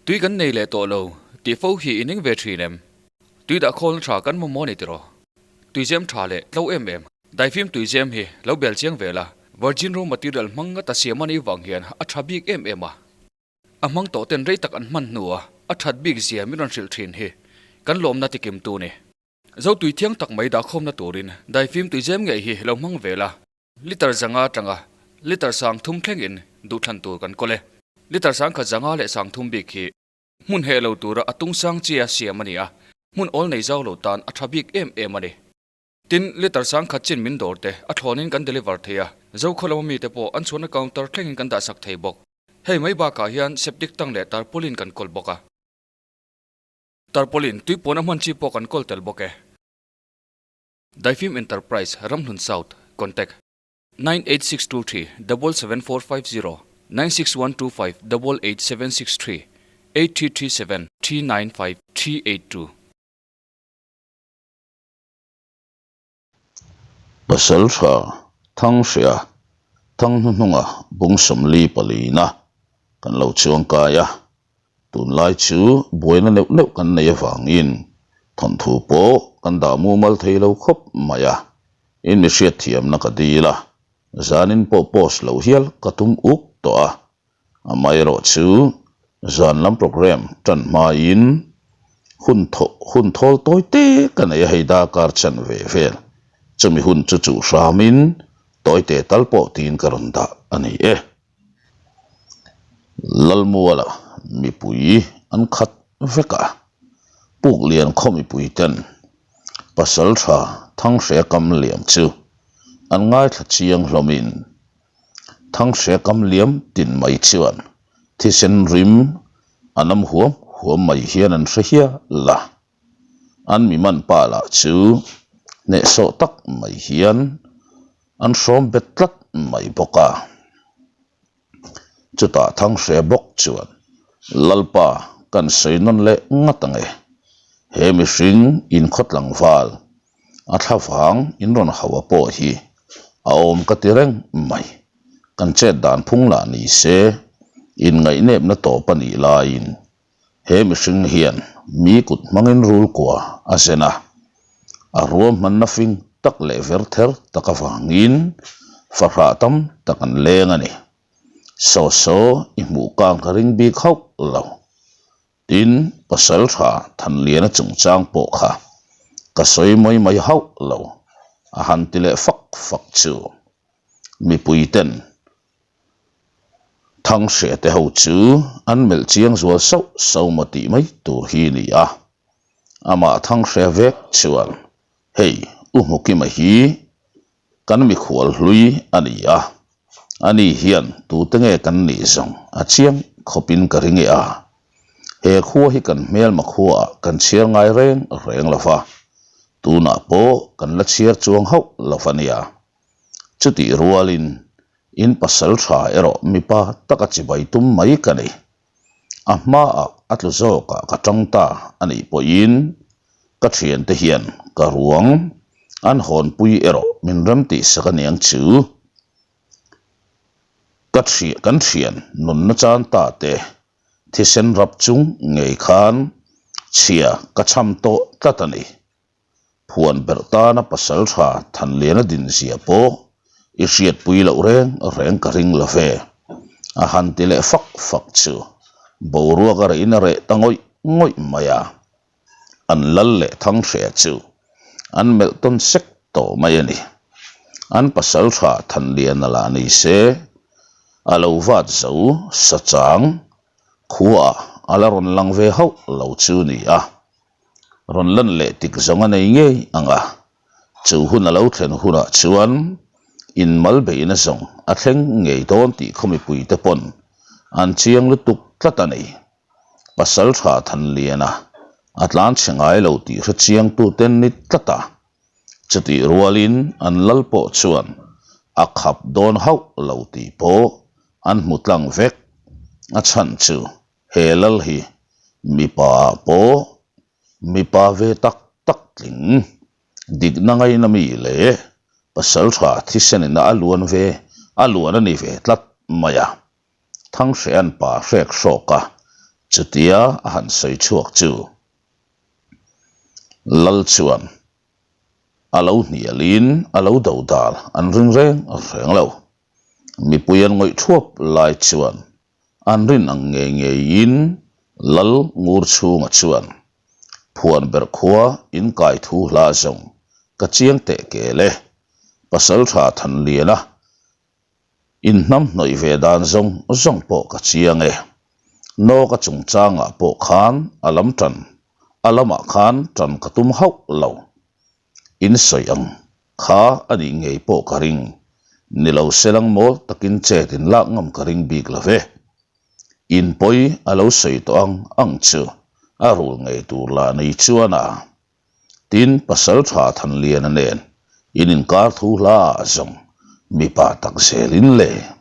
Tui kan nei leh tawh lo tih fo hi i ning ve thin em? Tui dah khawlna tha kan mamawh a ni tiraw? Tuizem tha leh tlo em em. Daifim tuizem hi lo bel chiang ve la, virgin raw material hmang ngata siam a nih vang hian a tha bik em em a. A hmang tawh ten rei tak an hman hnua a that bik zia min rawn hrilh thin hi kan lawmna tikim tu ni. Zo tui thiang tak mai dahkhawmna turin daifim tuizem ngei hi lo hmang ve la. Liter zanga atanga liter sang thum thlengin duhthlan tur kan kawl e. Liter sang khat zanga leh sang thum bik hi hmun heh lo tura a tung sang chia siam a ni a, hmun awl nei zau lo tan a tha bik em em a ni. Tin, liter sang khat chin min dawr te a thlawnin kan deliver thei a, Zokhaw lama mite pawh an chhuahna counter thlengin kan dahsak thei bawk. Hei mai bakah hian septic tank leh tarpaulin kan kawl bawk a. Tarpaulin tui puan a hman chi pawh kan kawl tel bawk e. Daifim Enterprise, Ramhlun South, Contact, 98623 77450 96125 88763 8337 395 382. Pasal tha Thanghreh thang hnuhnunga bung 44 palina kan lo chuangkai a. Tunlai chu buaina neuh neuh kan nei avangin thawnthu pawh kan dah mumal thei lo khawp mai a, in mi hriatthiamna ka dil a, zanin pawh post loh hial ka tum uk tawh a, amaherawh chu zan lam programme tan hmain hun thaw hun thawl tawi te ka nei a hei darkar chan ve vel, chumi hun chu chuh hramin tawite tal pawh tiin ka rawn dah a ni e. Lalmuala mipui an khat vek a, Puklian khaw mipui ten pasal tha Thanghre kam liam chu an ngaithla chiang hlawmin Thanghre kam liam tin mai chuan thisen rim a nam huam huam mai hian an hre hial a, an mi man pa lah chu hnehsawh tak mai hian An hrawm bet tlat mai bawk a. Chutah Thanghre bawk chuan, Lalpa, kan sawi nawn leh ngat ang e. He mihring inkhaw tlangval, a thlavang in rawn hauh a pawh hi a awm ka ti reng mai. Kan chet dan phung lah ni se, inngaih-nepna tawp a nih laiin He mihring hian mi kut hmangin rul kua a zen a, a ruahmanna fing tak leh ver ther tak avangin fahrah tam tak an leng a ni. Saw saw i hmuh kang ka ring bik hauh lo. Tin, pasal tha Thanliana chungchang pawh kha ka sawi mai mai hauh lo, a han ti leh fak fak chu. Mipui ten Thanghreh te ho chu an melh chiang zual sauh sauh maw tih mai tur hi a ni a. Amah Thanghreh vek chuan, Hei, U Hmukima hi kan mikhual hlui a ni a, ani hian tute nge kan nih zawng a chiang khawpin ka ring e a. He khua hi kan hmelma khuaah kan chhiar ngai reng reng lo va, tunah pawh kan la chhiar chuang hauh lo va nia. Chutih rualin in pasal tha erawh mipa taka chibai tum mai ka ni. A hmaah a tlu zawkah ka tang ta a nih pawhin ka thiante hian ka ruang an hawnpui erawh min remtihsak a niang chu. Ka kan thian nunna chan ta te thisen rap chung ngei khan chhia ka cham tawh tlat a ni. Phuan berh tana pasal tha Thanliana din zia pawh i hriatpui loh reng reng ka ring lo ve. A han ti leh fak fak chu boruak a rehin a reh ta ngawih ngawih mai a. An lal leh Thanghreh chu an melh tawn sek tawh mai a ni. An pasal tha Thanliana lah ni se a lo vat zo sachang khuaah a la rawn lang ve hauh lo chu ni a. Rawn lan leh tik zawng a nei ngei ang a, chu hun a lo thlen hunah chuan inmal beihna zawng a thleng ngei dawn tih khaw mipuite pawn an chiang lutuk tlat a ni. Pasal tha Thanliana a tlan chhe ngai lo tih hre chiangtute an ni tlat a, chutih rualin an lal pawh chuan a khap dawn hauh lo tih pawh an hmu tlang vek. A chhan chu He lal hi mipa ah pawh mipa ve tak tak tling, dikna ngaina mi leh pasal tha thisen in a luan ve a luan a ni ve tlat mai a. Thanghreh an pa hrek hrawk a. Chutia a han sawi chhuak chu Lal chuan a lo hnialin a lo do dal an ring reng reng lo. Mipui an ngawih thuap lai chuan an rin ang ngei ngeiin Lal ngur chhunga chuan Phuan ber khua inkai thu hla zawng ka chiang teh kel e, Pasaltha Thanliana Inhnamhnawih ve dan zawng zawng pawh ka chiang e. Nawka chungchangah pawh khan a lam tan, a lamah khan tan ka tum hauh lo. In sawi ang kha a nih ngei pawh ka ring. Ni lo se lang mawl takin chet in lak ngam ka ring bik lo ve. In pawi a lo sawi tawh ang ang chu a rul ngei tur lah nei chuan a. Tin, Pasalṭha Thanliana nen in inkar thu hla ah zawng mipa tak zelin le.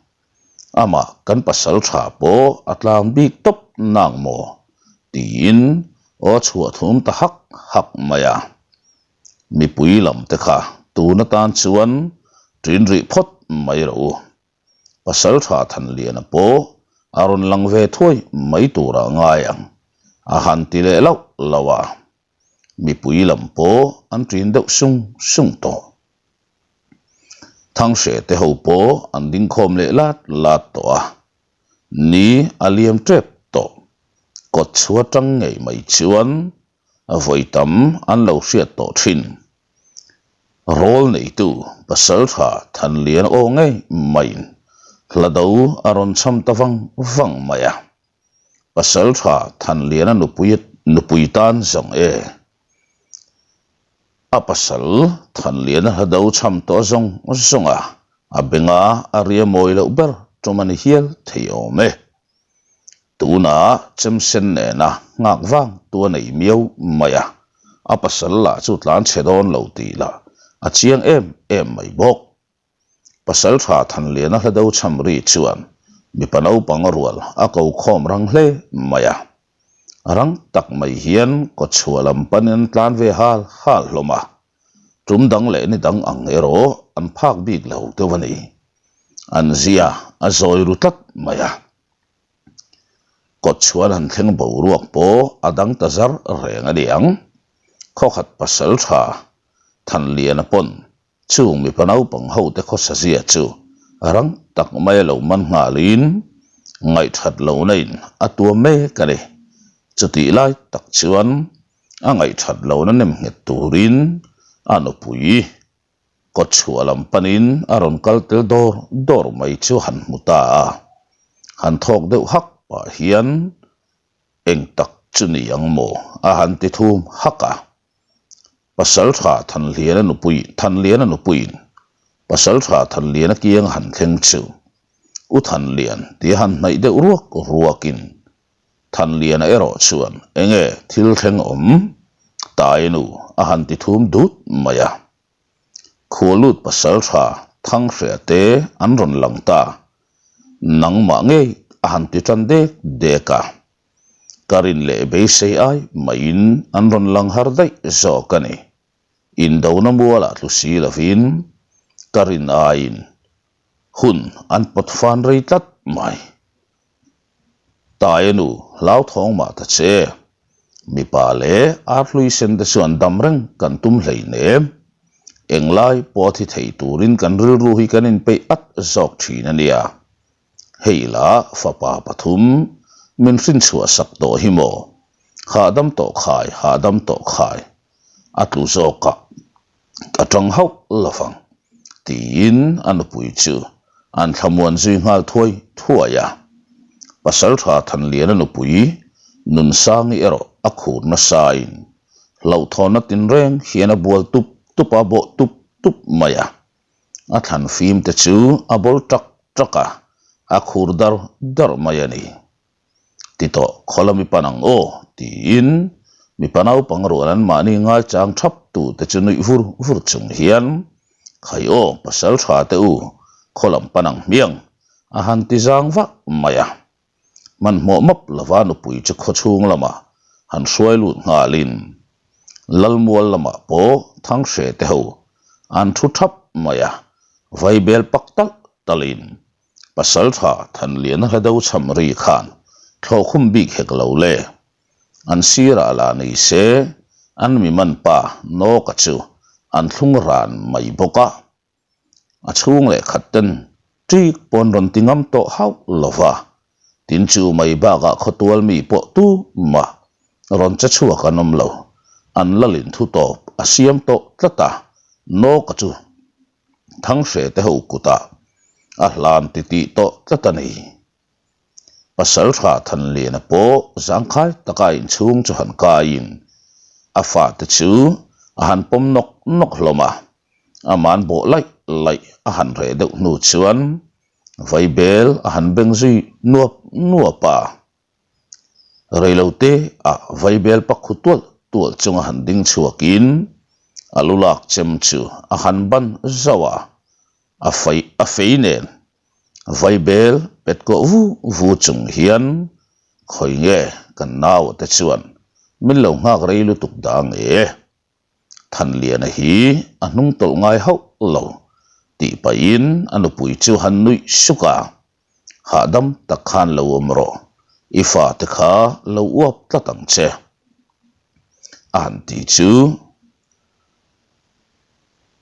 Amah kan pasalṭha pawh a tlang bik tawp nang maw? tiin aw chhuah thum ta hak hak mai a. Mipui lam te kha tun atan chuan ṭin rih phawt mai rawh u. Pasalṭha Thanliana pawh a rawn lang ve thuai mai turah ngai ang, a han ti leh lauh lauh a. Mipui lam pawh an ṭin deuh sung sung tawh. Thanghreh te ho pawh an ding khawm leh lat lat tawh a, ni a liam ṭep tawh. Kawt chhua ṭang ngei mai chuan vawi tam an lo hriat tawh ṭhin. Rawl neitu Pasalṭha Thanlian aw ngei maiin hla do a rawn cham ta vang vang mai a. Pasalṭha Thanliana nupui nupui tan zawng e. A pasal Thanliana hla do cham tawh zawng zawng a, a benga a ria mawi loh ber tum a ni hial thei awm e. Tunah chemsen nena nghak vang tu a nei miau mai a, a pasal lah chu tlan chhe dawn lo tih lah a chiang em em mai bawk. Pasalṭha Thanliana hla do cham ri chuan mipa naupang rual a ko khawm rang hle mai a. Rang tak mai hian kawchhuah lam panin an tlan ve hal hal hlawm a. Tum dang leh ni dang ang erawh an phak bik lo deuh a ni. An zia a zawi ru tlat mai a. Kawtchhuan han thleng boruak pawh a dang ta zar reng a ni ang. Khawkhat pasalṭha Thanliana pawn Chung mipa naupang hote khawsa zia chu rang tak mai a lo man nghalin ngaihthat lohna in a tuam mek a ni. Chutih lai tak chuan a ngaihthat lohna nem nghet turin a nupui kawtchhuah lam panin a rawn kal tel dawr dawr mai chu han hmu ta a. Han thawk deuh hak pah hian Eng tak chu ni ang maw? a han ti thum hak a. Pasalṭha Thanliana nupui Thanliana nupuiin Pasalṭha Thanliana kiang a han thleng chu U Thanlian tih a han hnaih deuh ruak ruakin Thanliana erawh chuan enge thil thleng awm Tainu a han ti thum dut mai a. Khualut pasalṭha Thanghria te an rawn lang ta. Nangmah ngei a han ti ṭan dek dek a. Ka rin leh beisei ai maiin an rawn lang har daih zawk a ni. Indona mualah tlu si lovin ka rin aiin hun an pawt fan rei tlat mai. Taia nu hlauthawng mah ta che. Mipa leh arhlui sen te chuan dam reng kan tum hleinem. Englai pawh a thi thei turin kan rilru hi kan inpeih at zawk thin a nia. Hei lah fapa pathum min hrinchhuah sak tawh hi maw? Hahdam tawh khai, hahdam tawh khai. A tlu zawk a. Ka tang hauh lovang, tiin a nupui chu an thlamuan zui nghal thuai thuai a. Pasaltha Thanliana nupui Nunsangi erawh a khur nasain hlauhthawnna tinreng hian a bual tup tup a, bawh tup tup mai a. A thlan fim te chu a bawl tak tak a, a khur dar dar mai a ni. Ti tawh, khawla mipa nang aw, tiin mipa naupang rual an mahni ngaichang thap tu te chu nuih vur vur chung hian, Khai aw, pasal tha te u, khaw lam pa nang hmiang, a han ti zang vak mai a. Hmanhmawh map lova nupui chu khaw chhung lamah han hruai lut nghalin, Lalmual lamah pawh Thanghre te ho an thu thap mai a, vaibel pak talh talhin Pasaltha Thanliana hla do cham ri khan. thlawhkhum bik hek lo le. An sirah lah ni se, an mi man pa Nawka chu an thlung ran mai bawk a. A chhung leh khat ten ṭik pawn rawn ti ngam tawh hauh lo va, tin chu mai bakah khawtual mi pawh tu mah rawn che chhuak an awm lo. An lalin thu tawp a siam tawh tlat a, Nawka chu Thanghreh te ho kutah a hlan titih tawh tlat a ni. Pasalṭha Thanliana pawh zangkhai taka inchhung chu han kaiin a fate chu a han pawm nawk nawk hlawm a, aman bawh laih laih a han reh deuh hnu chuan vaibel a han beng zui nuap nuap a. Reilote ah vaibel pakhu tual tual chunga han ding chhuakin a lu lak chem chu a han ban zauh a, a fei a fei nen vaibel pet kawh vu vu chung hian khawi nge kan naua te chuan min lo nghak rei lutuk dah nge. Thanliana hi a hnung tawlh ngai hauh lo tih pahin a nupui chu han nuih suk a, Hahdam tak khan lo awm rawh, i fate kha lo uap tlat ang che a han ti chu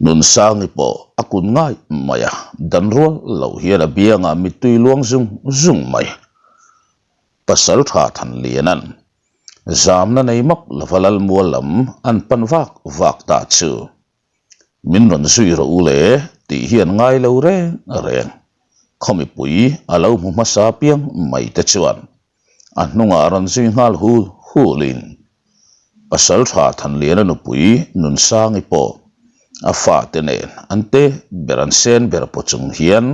Nunsangi pawh a kun ngai mai a, dan rual loh hian a biangah mittui luang zung zung mai. Pasal tha Thanliana'n Zamna nei map lova Lalmual lam an pan vak vak ta chu min rawn zui rawh u le tih hi an ngai lo reng reng. Khaw mipui a lo hmu hmasa piang mai te chuan a hnungah rawn zui nghal hul hulin Pasal tha Thanliana nupui Nunsangi pawh a fate nen an te ber an sen ber paw chung hian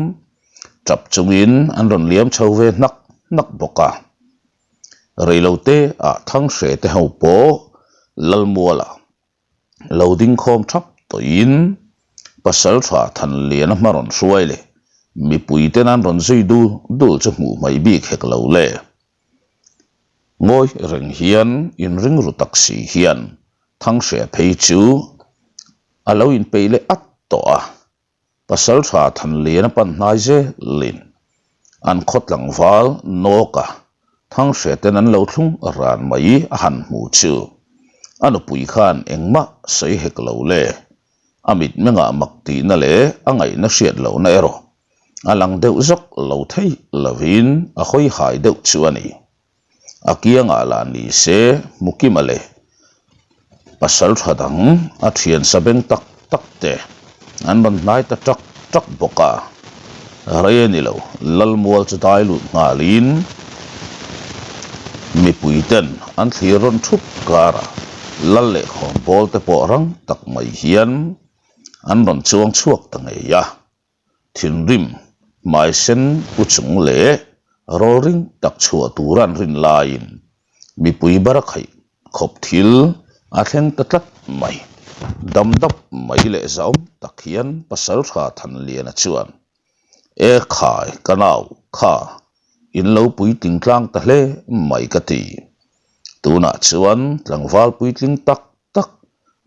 tap chungin an rawn liam chho ve hnak hnak bawk a. Reilote ah Thanghreh te ho pawh Lalmuala lo ding khawm thap tawhin Pasaltha Thanliana hma rawn hruai leh mipui ten an rawn zui dul dul chu hmuh hmaih bik hek lo le. Ngawi reng hian inring ru tak si hian Thanghreh phei chu a lo inpeih leh at tawh a. Pasalṭha Thanliana pan hnai zelin an khaw tlangval Nawka Thanghre ten an lo thlung ran mai a han hmu chu a nupui khan engmah sawi hek lo le. A mitmengah mak tihna leh a ngaihna hriat lohna erawh a lang deuh zawk lo thei lovin a hawi hai deuh chu a ni. A kiangah lah ni se Mukima leh pasal tha dang a thian sa beng tak tak te an rawn hnai ta tak tak bawk a. Rei a ni lo, Lalmual chu dai lut nghalin mipui ten an thlir rawn thup karah Lal leh khawnbawl te pawh rang tak mai hian an rawn chuang chhuak ta ngei a. Thinrim, hmaisen pu chung leh rawlring tak chhuah tura an rin laiin mipui bara khaih khawp thil a thleng ta tlat mai. Dam dap mai leh zahawm tak hian Pasaltha Thanliana chuan, E khai, ka nau, kha, in lo puitling tlang ta hle mai ka ti. Tunah chuan tlangval puitling tak tak,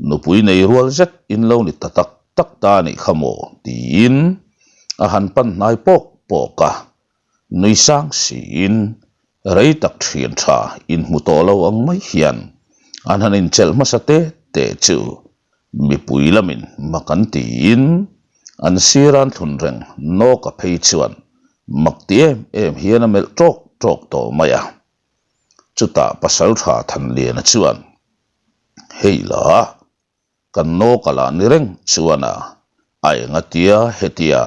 nupui nei rual zet in lo ni ta tak tak ta a nih kha maw? tiin a han pan hnai pawk pawk a, nui sang siin rei tak thian tha inhmu tawh lo ang mai hian an han inchelh hmasa te te chu mipui lamin mak an tiin an siran thlun reng nawka phei chuan mak ti em em hian a melh tawk tawk tawh mai a. Chutah Pasaltha Thanliana chuan, Hei la, kan nawka lah ni reng chuan a, a eng atia hetia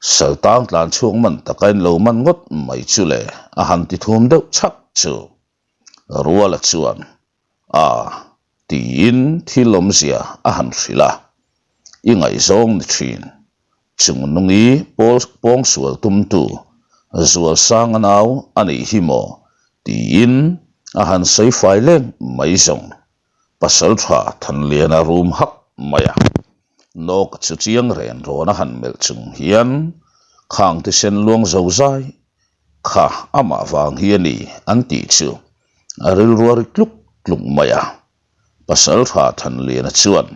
Saltang tlan chhuak man taka in lo man ngawt mai chu le a han ti thum deuh chhak chu. Ruala chuan, A, tiin thil awmzia a han hrilh a, I ngaihzawng ni thin, Chungnungi pawl pawngsual tumtu Zualsanga nau a nih hi maw? tiin a han sawi fai leng mai zawng. Pasaltha Thanliana rum hak mai a, Nawk chu chiang ren rawn a han melh chung hian khang thisen luang zo zai kha amah vang hi a ni an tih chu a rilru a ri tluk tluk mai a. Pasaltha Thanliana chuan,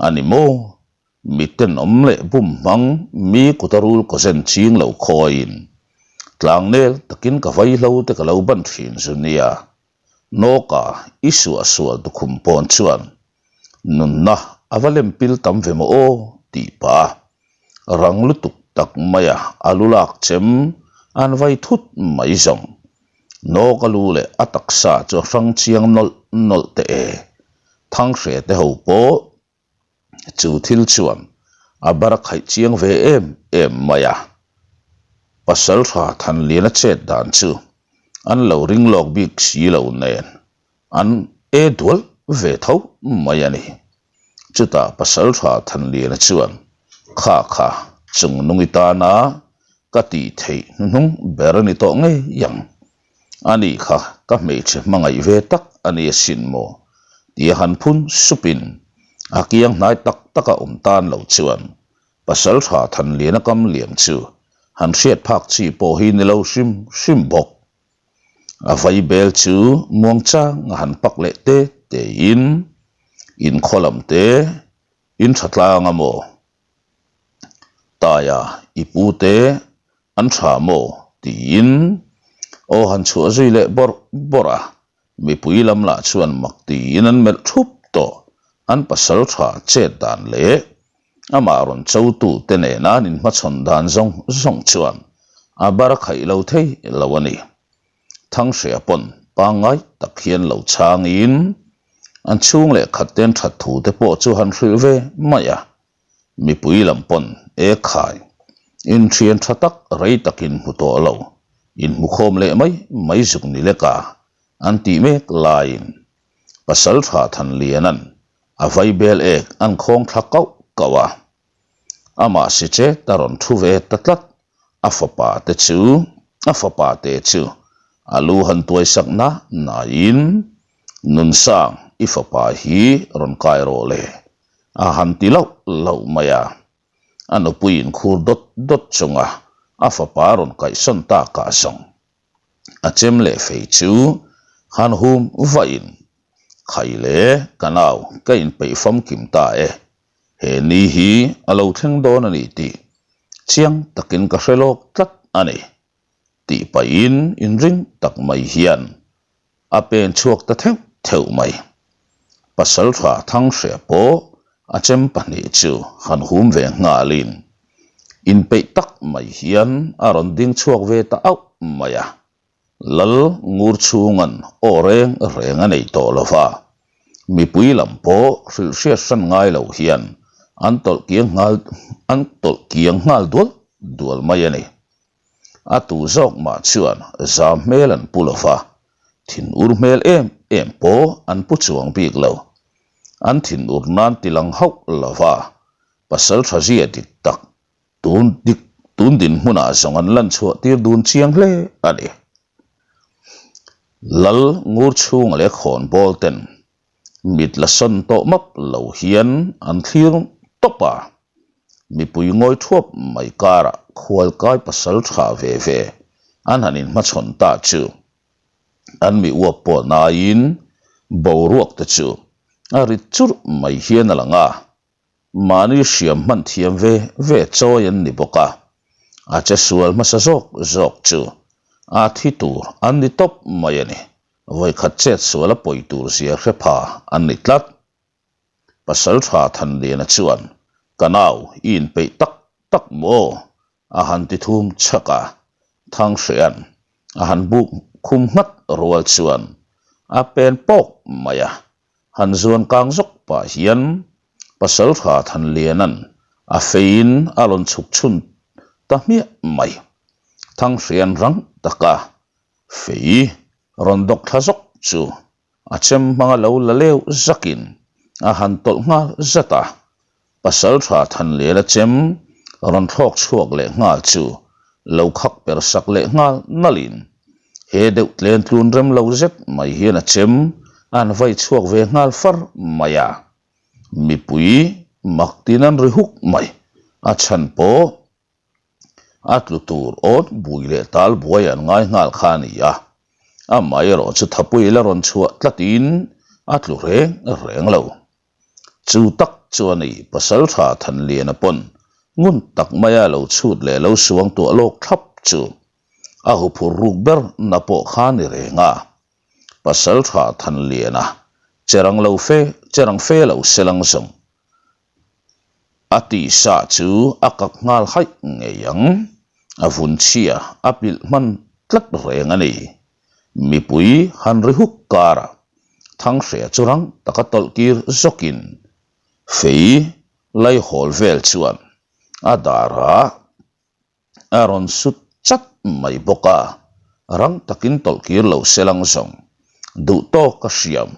A ni maw? Mi tenawm leh bum hmang mi kuta rul kaw zen ching lo khawiin. Tlangnel takin ka vaihlo te ka lo ban thin zu nia. Nawka i suahsual tukhum pawn chuan nunna a va lem pil tam ve maw aw tih pah a rang lutuk tak maia a lu lak chem an vai thut mai zawng. Nawka lu leh a taksa chu a hrang chiang nawlh nawlh teh e. Thanghre te ho pawh Chu thil chuan a bar a khaih chiang ve em em mai a. Pasaltha Thanliana chet dan chu an lo ring lawk bik si lo nen an e dual ve tho mai a ni. Chutah Pasaltha Thanliana chuan kha kha chung nungi tana ka tih theih hnuhnung ber a ni tawh ngei ang. Ani kha ka hmeichhe hmangaih ve tak a ni asin maw? tia han phun supin a kiang hnai tak taka awm tan lo chuan Pasaltha Thanliana kam liam chu han hriat phak chi pawh hi ni lo hrim hrim bawk. A vai bel chu muangchang a han pak leh te tein inkhaw lam te in tha tlang a maw? Taia i pu te an tha maw? tiin aw han chhuah zui leh bawrh bawrh a, mipui lam lah chuan mak tiin an melh thup tawh, an pasal tha chet dan leh amah rawn cho tu te nena an inhmachhawn dan zawng zawng chuan a bar a khaih lo thei lo a ni. Thanghria pawn pangngai tak hian lo chhangin an chhung leh khat ten that thu te pawh chu han hrilh ve mai a, mipui lam pawn e khai inthian tha tak rei takin hmu tawh lo, inhmukhawm leh mai mai zuk ni lek a an tih mek laiin Pasaltha Thanliana'n a vaibel ek an khawng thla kauh kauh a. Amah si che ta rawn thu ve ta tlat, a fapa te chu, a fapa te chu a lu han tuai sak na nain, Nunsang, i fapa hi rawn kai rawh le, a han ti loh loh mai a. A nupui inkhur dawt dawt chunga a fapa rawn kaihsawn takah zawng a chem leh fei chu han hum vahin, Khai le, ka nau, ka inpeih famkim ta e, He ni hi a lo thleng dawn a ni tih chiang takin ka hre lawk tlat a ni, tih pahin inring tak mai hian a pen chhuak ta theuh theuh mai. Pasaltha Thanghreh pawh a chem pahnih chu han hum ve nghalin inpeih tak mai hian a rawn ding chhuak ve ta auh mai a. Lal ngur chhunga'n aw reng reng a nei tawh lo va, mipui lam pawh hrilh hriat hran ngai lo hian an tawlh kiang nghal an tawlh kiang nghal dual dual mai a ni. A tu zawk mah chuan zam hmel an pu lo va, thinur hmel em em pawh an pu chuang bik lo. An thinur nan tilang hauh lo va, pasal tha zia dik tak Tun dik tun dinhmunah zawng an lan chhuah tir dun chiang hle a ni. Lal ngur chhunga leh khawnbawl ten mit la sawn tawh map lo hian an thlir tawp a, mipui ngawi thuap mai karah khualkai pasal tha ve ve an han inhmachhawn ta chu an mi uap pawh naiin boruak te chu a rit churh mai hian a lang a. Mahni hriam hman thiam ve ve chawi an ni bawk a, a che sual hmasa zawk zawk chu a thi tur an ni tawp mai a ni. Vawikhat chet sual a pawi tur zia hre pha an ni tlat. Pasaltha Thanliana chuan, Ka nau, i inpeih tak tak maw? A han ti thum chhak a, Thanghreh'an a han buk khum nghat rual chuan a pen pawk mai a, Han zuan kang zawk pah hian Pasaltha Thanliana'n a feiin a rawn chhuk chhun ta hmiah mai. Thanghrian rang taka fei rawn dawk thla zawk chu a chem hmanga lo la leu zakin a han tawlh nghal zat a. Pasaltha Thanliana chem rawn thlawk chhuak leh nghal chu lo khak per sak leh nghal nalhin he deuh tlen tlun rem lo zet mai hian a chem an vai chhuak ve nghal far mai a. Mipui mak tin an ri huk mai. A chhan pawh a tlu tur awt bui leh tal buai an ngai nghal kha a ni a. Amaherawh chu thapui la rawn chhuah tlatin a tlu reng reng lo. Chu tak chu a ni, Pasaltha Thanliana pawn ngun tak maia lo chhut leh lo suang tuah lawk thlap chu. A huphurh ruk ber na pawh kha ni reng a. Pasaltha Thanliana che rang lo fe che rang fe lo se lang zawng. A tisa chu a kak nghal haih ngei ang. A vun chhia a pilh hman tlat reng a ni. Mipui han ri huk karah Thanghria chu rang taka tawlh kir zawkin fei laihawl vel chuan a darah a rawn sut chat mai bawk a, rang takin tawlh kir lo se lang zawng. Duh tawk a hriam,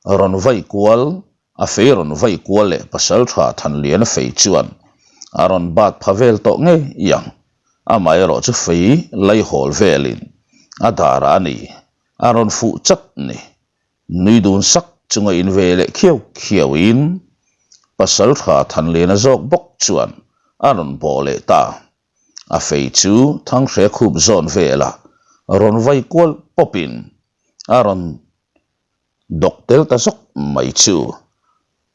rawn vai kual, a fei rawn vai kual leh pasal tha Thanliana fei chuan a rawn bat pha vel tawh ngei ang. Amaherawh chu fei laihawl velin a darah a ni, a rawn fuh chat ni. Nui dun sak chunga in ve leh khiau khiauin pasal tha Thanliana zawk bawk chuan a rawn bawh leh ta. A fei chu Thanghre khup zawn velah rawn vai kual pawpin a rawn dawk tel ta zawk mai chu.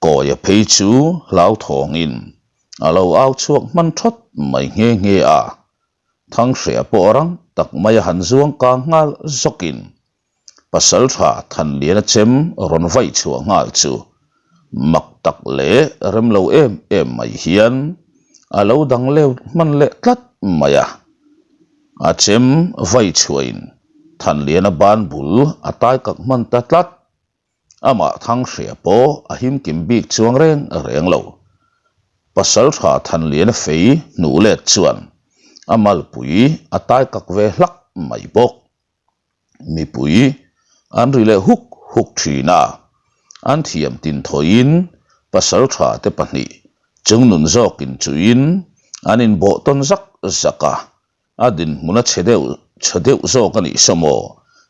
Kawia phei chu hlauthawngin a lo au chhuak hman thawt mai nghe nghe a. Thanghre pawh rang tak maia han zuang kang nghal zawkin Pasaltha Thanliana chem rawn vaih chhuah nghal chu mak tak leh rem lo em em mai hian a lo dang leu hman leh tlat mai a. A chem vaih chhuahin Thanliana ban bul a tai kak hman ta tlat. Amah Thanghria pawh a him kim bik chuang reng reng lo. Pasaltha Thanliana fei hnuh let chuan a malpui a tai kak ve hlak mai bawk. Mipui an ri leh huk huk thin a, an thiam tin thawiin pasaltha te pahnih chungnun zawkin chuin an inbawh tawn zak zak a, a dinhmun a chhe deuh chhe deuh zawk a nih saw maw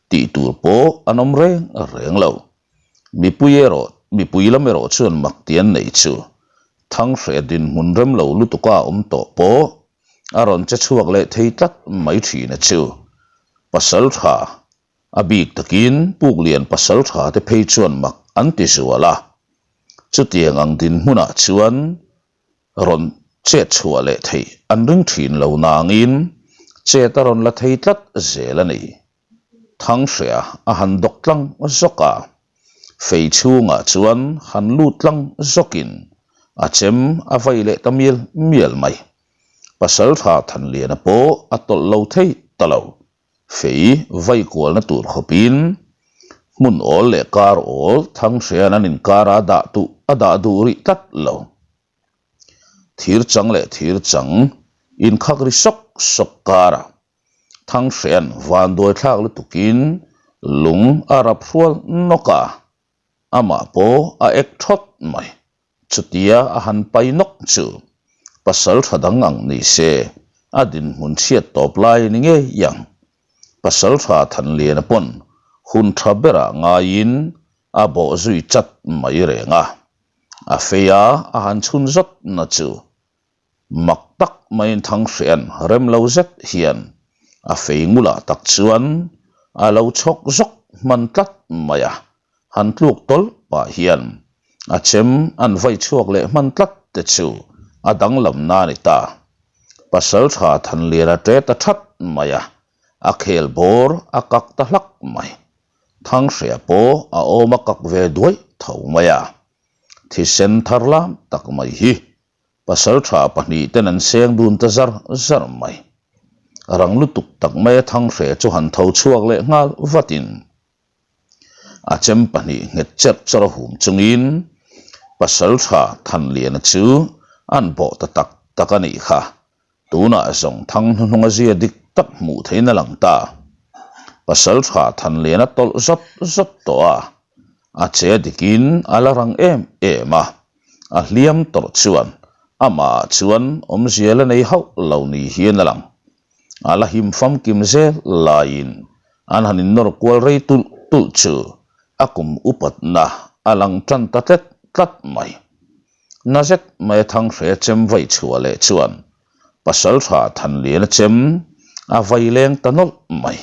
tih tur pawh an awm reng reng lo. Mipui erawh mipui lam erawh chuan mak ti an neih chu Thanghreh dinhmun rem lo lutuka a awm tawh pawh a rawn che chhuak leh thei tlat mai thin a chu. Pasal tha a bik takin Puklian pasal tha te phei chuan mak an ti zual a. Chutiang ang dinhmunah chuan rawn chet chhuah leh theih an ring thin lo nangin chet a rawn la thei tlat zel a ni. Thanghria a han dawk tlang zawk a, fei chhungah chuan han lut tlang zawkin a chem a vai leh ta mial mial mai. Pasaltha Thanliana pawh a tawlh lo thei ta lo, fei vai kualna tur khawpin hmun awl leh kar awl Thanghria'n an inkara dah duh a dah duh rih tlat lo. Thir chang leh thir chang inkhak ri sawk sawk karah Thanghrea'n vanduai thlak lutukin lung a rap hrual nawk a, amah pawh a ek thawt mai. Chutia a han pai nawk chu pasal tha dang ang ni se a dinhmun chhiat tawp lai a ni ngei ang. Pasal tha Thanliana pawn hun tha berah ngaiin a bawh zui chat mai reng a, a fei a a han chhun zawt na chu Mak tak maiin Thanghrea'n rem lo zet hian a fei ngulah tak chuan a lo chhawk zawk hman tlat mai a, han tluk tawlh pah hian a chem an vai chhuak leh hman tlat te chu a danglamna a ni ta. Pasaltha Thanliana ṭe ta ṭhat mai a, a khel bawr a kak ta hlak mai. Thanghrea pawh a awm a kak ve duai tho mai a, thisen thar lam tak mai hi Pasaltha pahnihten an seng dun ta zar zar mai. Rang lutuk tak maia Thanghre chu han tho chhuak leh nghal vatin a chem pahnih nghet cherh chawrh a hum chungin Pasaltha Thanliana chu an bawh ta tak tak a nih kha. Tunah zawng thang hnuhnung a zia dik tak hmuh theihin a lang ta. Pasaltha Thanliana tawlh zawt zawt tawh a, a che dikin a la rang em em a. A hliam tawrh chuan amah chuan awmzia la nei hauh lo ni hian a lang. A la him famkim zel laiin an han innawr kual rei tulh tulh chu a kum upatna a lang tan ta tlet tlat mai. Na zet mai a Thanghre chem vaih chhuah leh chuan Pasaltha Thanliana chem a vai leng ta nawlh mai.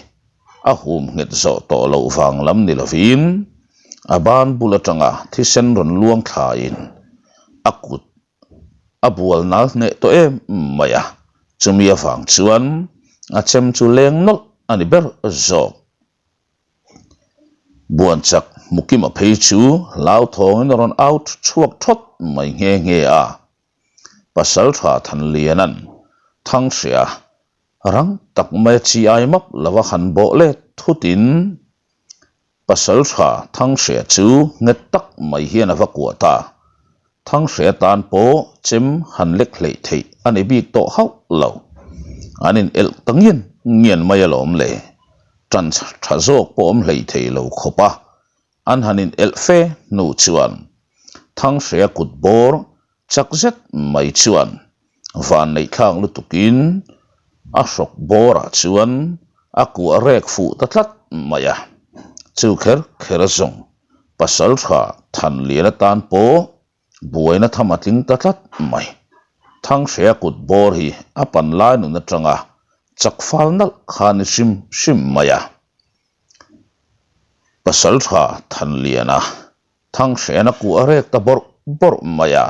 A hum nghet zawh tawh loh vang lam ni lovin a ban bul atanga thisen rawn luang thlain a kut a bual nal hneh tawh em mai a, chumi avang chuan a chem chu leng nawlh a ni ber zawk. Buanchak Mukima phei chu hlauthawngin a rawn au chhuak thawt mai nghe nghe a. Pasaltha Thanliana'n Thanghria rang tak maia chi ai map lova han bawh let thutin Pasaltha Thanghria chu nghet tak mai hian a va kuah ta. Thanghria tan pawh chem han lek hleih theih a ni bik tawh hauh lo. An in elh ta ngian ngian mai alawm le. Tan tha zawk pawh awm hleih thei lo khawp a. An han in elh fe hnu chuan Thanghria kut bawr chak zet mai chuan vanneihthlak lutukin a hrawk bawrah chuan a kuah rek fuh ta tlat mai a. Chu kher kher zawng pasal tha Thanlian atan pawh buaina tham a tling ta tlat mai. Thanghrea kut bawr hi a pan lai nun atanga chak fal nalh kha ni hrim hrim mai a. Pasal tha Thanliana Thanghren a kuah rek ta bawrh bawrh mai a,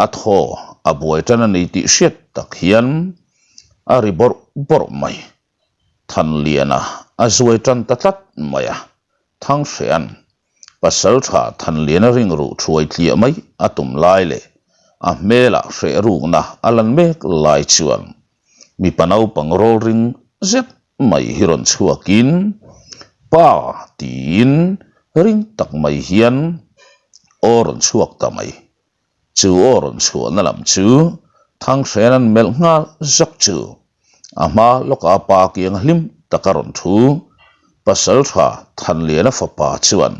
a thaw a buai tan a ni tih hriat tak hian a ri bawrh bawrh mai. Thanliana a zuai tan ta tlat mai a, Thanghren pasaltha Thanliana ring ruh thuai tliah mai a tum lai leh a hmelah hreh rukna a lan mek lai chuan Mipa naupang rawl ring zet mai hi rawn chhuakin, Pa tiin ring tak mai hian aw rawn chhuak ta mai. Chu aw rawn chhuahna lam chu Thanghren an melh nghal zawk chu a hma lawka pa kiang hlim taka rawn thu Pasaltha Thanliana fapa chuan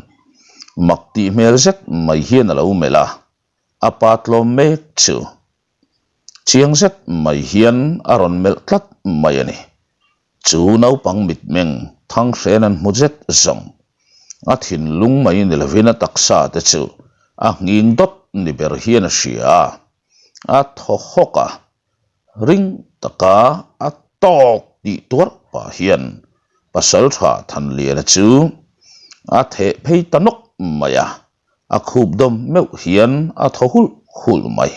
mak tih hmel zet mai hian a lo melh a, a pa tlawm mek chu Chiang zet mai hian a rawn melh tlat mai a ni. Chu naupang mitmeng Thanghren an hmu zet zawng. A thinlung mai ni lovin a taksa te chu a nghing dawt ni ber hian a hria a, a thaw hawk a, ring taka a tawk tih tuarh pah hian Pasaltha Thanliana chu a theh phei ta nawk mai a. A khup dawm meuh hian a thaw hulh hulh mai.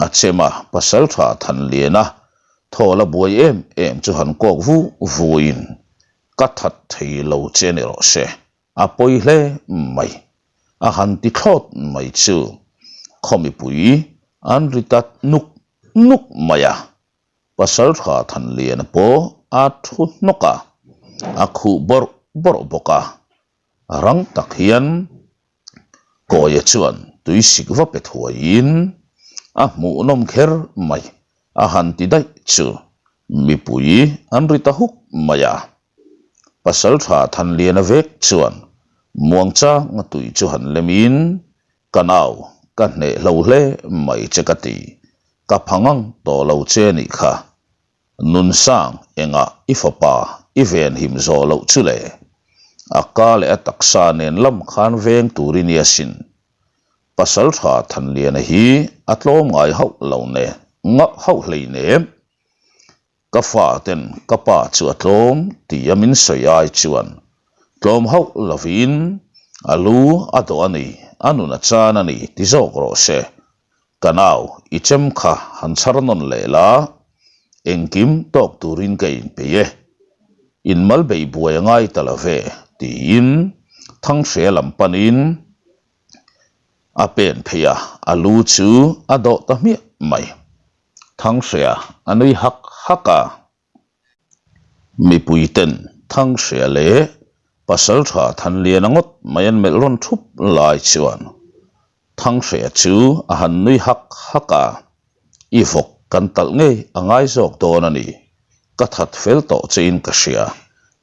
A chem a, pasaltha Thanliana thaw la buai em em chu han kawk vu vuin ka that thei lo che ni rawh se, a pawi hle mai. A han ti thlawt mai chu khaw mipui an ri ta nuk nuk mai a. Pasaltha Thanliana pawh a thu hnawk a, a khuh bawrh bawrh bawk a. Rang tak hian Kawia chuan tuisik va pe thuaiin a hmuhnawm kher mai a han ti daih chu mipui an ri ta huk mai a. Pasaltha Thanliana vek chuan muangchanga tui chu han lemin ka nau ka hneh hlo hle mai che ka ti, ka phangang tawh lo che nih kha. Nunsang engah i fapa i venhim zawh loh chu le? A ka leh a taksa nen lam khan veng tur i nia sin. Pasaltha Thanliana hi a tlawm ngai hauh lo ne, ngah hauh hleinem. Ka fa ten ka pa chu a tlawm tia min sawi ai chuan tlawm hauh lovin a lu a dawh a ni, a nun a chan a ni ti zawk rawh se. Ka nau, i chem kha han chhar nawn leh la, engkim tawk turin ka inpeih e. Inmal bei buai a ngai ta lo ve, tiin Thanghria lam panin a pen phei a, a lu chu a dawh ta hmiah mai. Thanghria a nui hak hak a. Mipuiten Thanghria leh Pasaltha Thanliana ngawt mai an melh rawn thup lai chuan Thanghria chu a han nui hak hak a, I vawk kan talh ngei a ngai zawk dawn a ni, ka that fel tawh chein ka hria,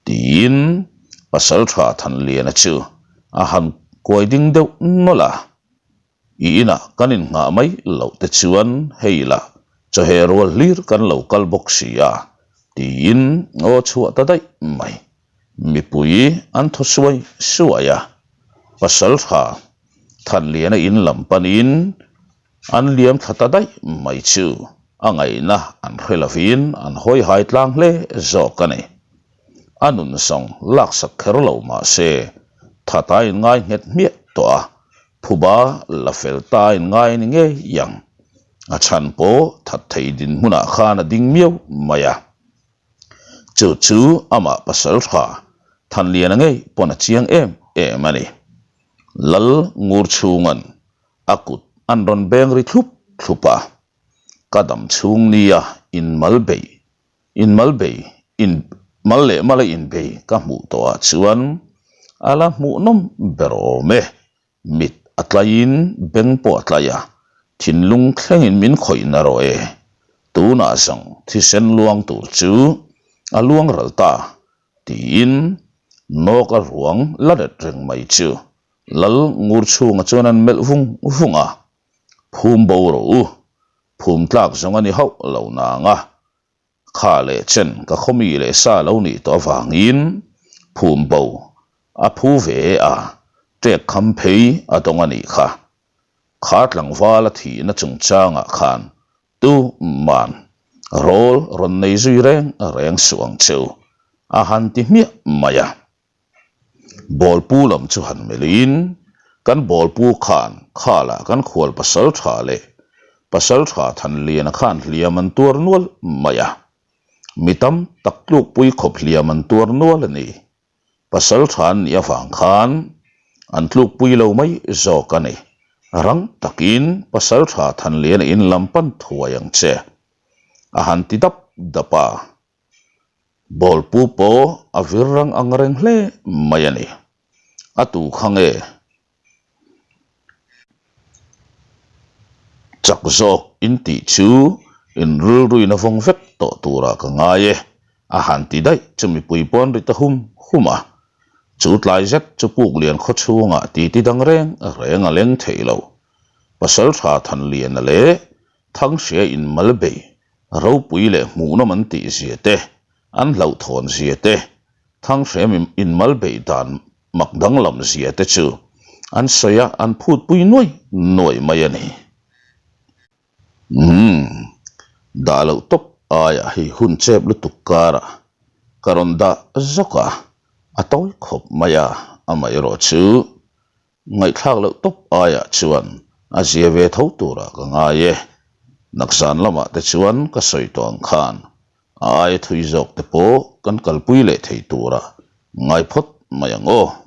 tiin Pasaltha Thanliana chu a han kuai ding deuh nawlh a. I inah kan innghah mai loh te chuan hei la chawheh rual hlir kan lo kal bawk si a, tiin aw chhuah ta daih mai. Mipui an thaw suai suai a, Pasaltha Thanliana in lam panin an liam thla ta daih mai chu a ngaihna an hre lovin an hawi hai tlang hle zawk a ni. A nun zawng laksak kher lo mah se that a inngai nghet hmiah tawh a, Phuba la fel ta a inngai a ni ngei ang. A chhan pawh that thei dinhmunah khan a ding miau mai a. Chu chu amah pasal tha Thanliana ngei pawn a chiang em em a ni. Lal ngur chhunga'n a kut an rawn beng ri thlup thlup a, Ka dam chhung nia inmal bei, inmal bei, in mal leh mala inbei ka hmuh tawhah chuan a la hmuhnawm ber awm e. Mit a tlaiin beng pawh a tlai a, thinlung thlengin min khawih na rawh e. Tunah zawng thisen luang tur chu a luang ral ta tiin nawk a ruang la ret reng mai chu Lal ngur chhunga chuan an melh vung vung a, Phum bo rawh u, phum tlak zawng a ni hauh lo nang a, Kha leh chen ka khawmi leh sa lo nih tawh avangin phum bo a phu ve a, ṭek kham phei a dawng a nih kha. Kha tlangval a thihna chungchangah khan tu man rawl rawn nei zui reng reng suh ang che u, a han ti hmiah mai a. Bawlpu lam chu han melhin, Kan bawlpu khan khalah kan khual pasal tha leh pasal tha Thanliana khan hliam an tuar nual mai a. Mi tam tak tlukpui khawp hliam an tuar nual a ni. Pasal tha an nih avang khan an tlukpui lo mai zawk a ni. Rang takin pasal tha Thanliana in lam pan thuai ang che, a han ti dap dap a. Bawlpu pawh a vir rang ang reng hle mai a ni. A tu kha nge? Chak zawk in tih chu in rilruin a vawng vek tawh turah ka ngai e, a han ti daih chu mipui pawn ri ta hum hum a. Chu tlai zet chu Puklian khaw chhungah titi dang reng reng a leng thei lo. Pasaltha Thanliana leh Thanghria in mal bei Ropui leh hmuhnawm an tih zia te, an hlauhthawn zia te, Thanghrem inmal beih dan mak danglam zia te chu an sawi a, an phutpui nuai nuai mai a ni. Umm, dah loh tawp aiah hei hun chep lutuk karah ka rawn dah zawk a, a tawi khawp mai a, amaherawh chu Ngaihthlak loh tawp aiah chuan a zia ve tho turah ka ngai e. Nakzan lamah te chuan ka sawi tawh ang khan a aia thui zawk te pawh kan kalpui leh thei turah ngai phawt mai ang aw.